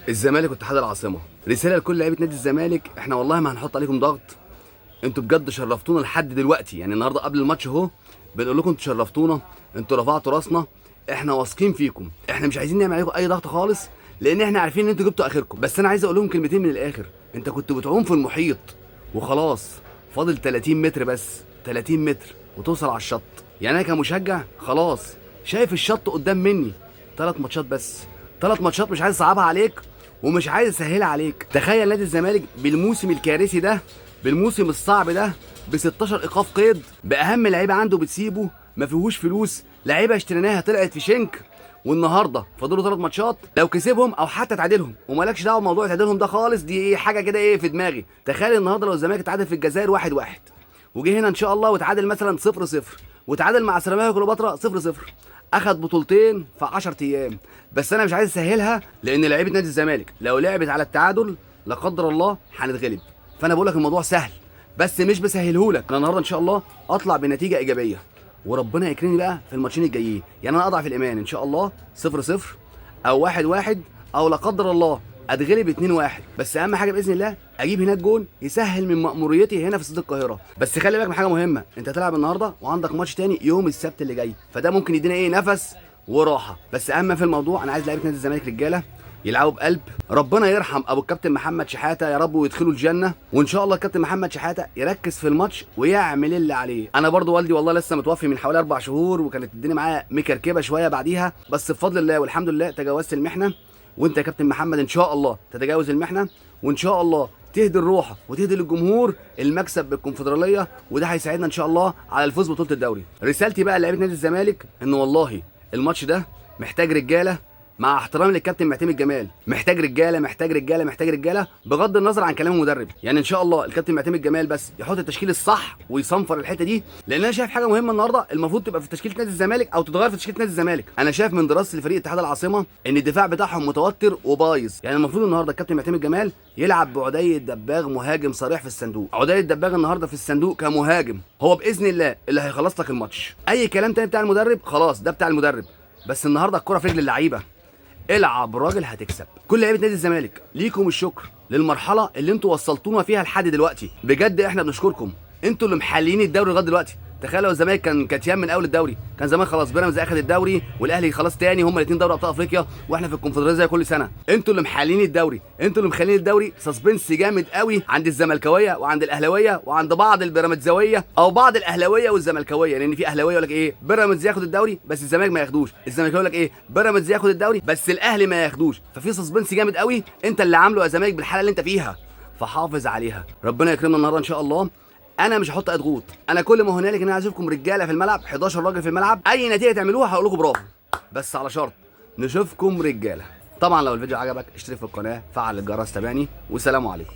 الزمالك واتحاد العاصمة، رسالة لكل لعيبة نادي الزمالك، احنا والله ما هنحط عليكم ضغط، انتوا بجد شرفتونا لحد دلوقتي. يعني النهارده قبل الماتش اهو بنقول لكم انتوا شرفتونا، انتوا رفعتوا راسنا، احنا واثقين فيكم، احنا مش عايزين نعمل عليكم اي ضغط خالص لان احنا عارفين ان انتوا جبتوا اخركم. بس انا عايز اقول لهم كلمتين من الاخر، انت كنت بتعوم في المحيط وخلاص فاضل 30 متر بس، 30 متر وتوصل على الشط. يعني انا كمشجع خلاص شايف الشط قدام مني، 3 ماتشات بس، 3 ماتشات، مش عايز اصعبها عليك ومش عايز اسهلها عليك. تخيل نادي الزمالك بالموسم الكارثي ده، بالموسم الصعب ده، ب 16 ايقاف قيد، باهم لعيبة عنده بتسيبه، ما فيهوش فلوس، لعيبة اشتريناها طلعت في شنك، والنهارده فاضلوا 3 ماتشات لو كسبهم او حتى تعادلهم، ومالكش دعوه بموضوع تعادلهم ده خالص، دي ايه حاجة كده ايه في دماغي. تخيل النهارده لو الزمالك اتعادل في الجزائر 1-1، وجه هنا ان شاء الله وتعادل مثلا 0-0، وتعادل مع سيراميكا كليوباترا 0-0، اخد بطولتين في 10 ايام. بس انا مش عايز اسهلها لان لعيبة نادي الزمالك لو لعبت على التعادل لا قدر الله هنتغلب. فانا بقول لك الموضوع سهل بس مش بسهلهولك. انا النهارده ان شاء الله اطلع بنتيجة ايجابية وربنا يكرمني بقى في الماتشين الجايين. يعني انا اضعف الايمان ان شاء الله 0-0 او 1-1 او لا قدر الله اتغلب 2-1، بس اهم حاجة باذن الله اجيب هناك جون يسهل من مأموريتي هنا في استاد القاهرة. بس خلي بالك من حاجة مهمة، انت هتلعب النهارده وعندك ماتش تاني يوم السبت اللي جاي، فده ممكن يدينا ايه نفس وراحة. بس اهم في الموضوع انا عايز لعيبة نادي الزمالك رجاله يلعبوا بقلب. ربنا يرحم ابو الكابتن محمد شحاته يا رب ويدخله الجنة، وان شاء الله الكابتن محمد شحاته يركز في الماتش ويعمل اللي عليه. انا برضو والدي والله لسه متوفي من حوالي 4 شهور، وكانت الدنيا معاه مكركبه شوية بعديها، بس بفضل الله والحمد لله تجاوزت المحنة. وانت يا كابتن محمد ان شاء الله تتجاوز المحنة، وان شاء الله تهدي الروح وتهدي للجمهور المكسب بالكونفدراليه، وده هيساعدنا ان شاء الله على الفوز ببطولة الدوري. رسالتي بقى لعيبة نادي الزمالك ان والله الماتش ده محتاج رجاله، مع احترامي للكابتن معتمد جمال، محتاج رجاله محتاج رجاله محتاج رجاله، بغض النظر عن كلام المدرب. يعني ان شاء الله الكابتن معتمد جمال بس يحط التشكيل الصح ويصنفر الحتة دي، لان انا شايف حاجة مهمة النهارده المفروض تبقى في تشكيله نادي الزمالك او تتغير في تشكيله نادي الزمالك. انا شايف من دراسة لفريق اتحاد العاصمة ان الدفاع بتاعهم متوتر وبايظ. يعني المفروض النهارده الكابتن معتمد جمال يلعب بعدي الدباغ مهاجم صريح في الصندوق. عدي الدباغ النهارده في الصندوق كمهاجم هو باذن الله اللي هيخلص لك الماتش. اي كلام تاني بتاع المدرب خلاص ده بتاع المدرب، بس النهارده الكره في رجل اللعيبة، العب راجل هتكسب. كل لعيبة نادي الزمالك ليكم الشكر للمرحلة اللي انتوا وصلتونا فيها لحد دلوقتي، بجد احنا بنشكركم، انتوا اللي محللين الدوري لغاية دلوقتي. تخيل لو الزمالك كان كتيان من اول الدوري، كان زمان خلاص بيراميدز اخد الدوري والاهلي خلاص تاني، هما الاثنين دوري ابطال افريقيا واحنا في الكونفدراليه زي كل سنة. انتوا اللي محللين الدوري، انتوا اللي مخلين الدوري suspense جامد قوي عند الزملكاويه وعند الاهلاوية وعند بعض البيراميدزاويه او بعض الاهلاوية والزملكاويه، لان في اهلاويه يقول لك ايه بيراميدز ياخد الدوري بس الزمالك ما ياخدوش، الزملكاويه يقول لك ايه بيراميدز ياخد الدوري بس الاهلي ما ياخدوش. ففي suspense جامد قوي انت اللي عامله يا زمالك بالحالة اللي انت فيها، فحافظ عليها. ربنا يكرمنا النهارده ان شاء الله. انا مش هحط اي ضغوط، انا كل ما هنالك ان انا عايز اشوفكم رجاله في الملعب، 11 راجل في الملعب، اي نتيجة تعملوها هقول لكم برافو، بس على شرط نشوفكم رجاله. طبعا لو الفيديو عجبك اشترك في القناة، فعل الجرس، تابعني، والسلام عليكم.